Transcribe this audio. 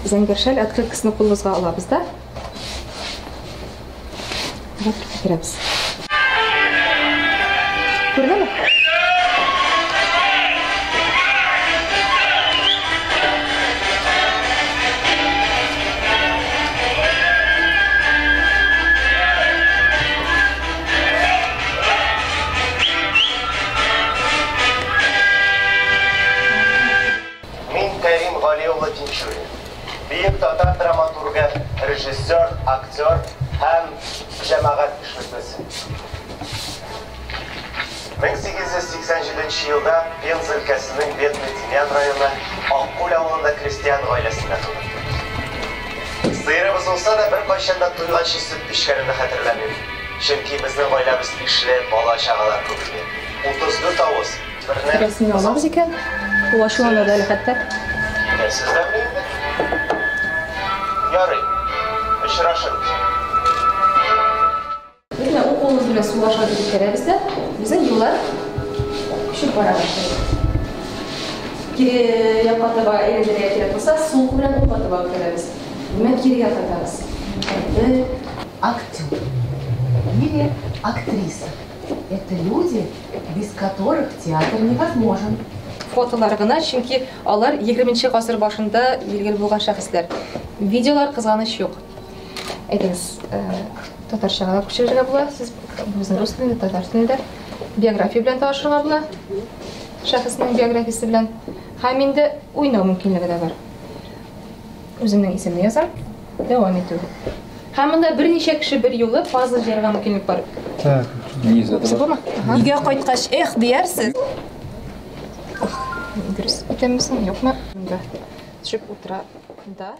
Зәңгәр шәл открыткасын кулыбызга алабыз да. Керәбез. Күрдеңме? Мин Кәрим Гали улы Тинчурин. Бөек татар драматургы, режиссер, актер һәм җәмәгать эшлеклесе. 1887 елда Пенза өлкәсенең Бедный Демьян районы Аккүл авылында крестьян гаиләсендә тудым. Сыерыбыз булса да, беркайчан да туйганчы сөт эчкәнемне хәтерләмим. Чөнки безнең гаиләбез ишле, бала-чагалар күп иде. 34 авыз, берне Рәсемне алабыз икән. Ул ачулана да әле хәтта. Беләсезләрме инде? Ярый, очрашырбыз. Без менә уң кулыбыз белән сулга шулай итеп үткәрәбез дә, безнең юллар күчеп бара башлый. Кире якка таба әйләндерергә кирәк булса, сул кул белән уңга таба үткәрәбез. Димәк, кирегә кайтабыз. Бер. Актер или актриса – это люди, без которых театр невозможен. Фотолар гына, чөнки алар 20 гасыр башында билгеле булган шәхесләр. Видеолар, кызганыч, юк. Әйдәгез, татарчага да күчерергә була. Сез безнең рус телендә, татар телендә биография белән танышырга була. Шәхеснең биографиясе белән. Һәм инде уйнау мөмкинлеге дә бар. Үземнең исемне язам. Дәвам итү. Һәм монда берничә кеше бер юлы пазл җыярга мөмкинлек бар. Так. Күбесе. Өйгә кайткач, эх, диярсез. Дөрес итәмме соң, юкмы? Монда төшеп утыра да.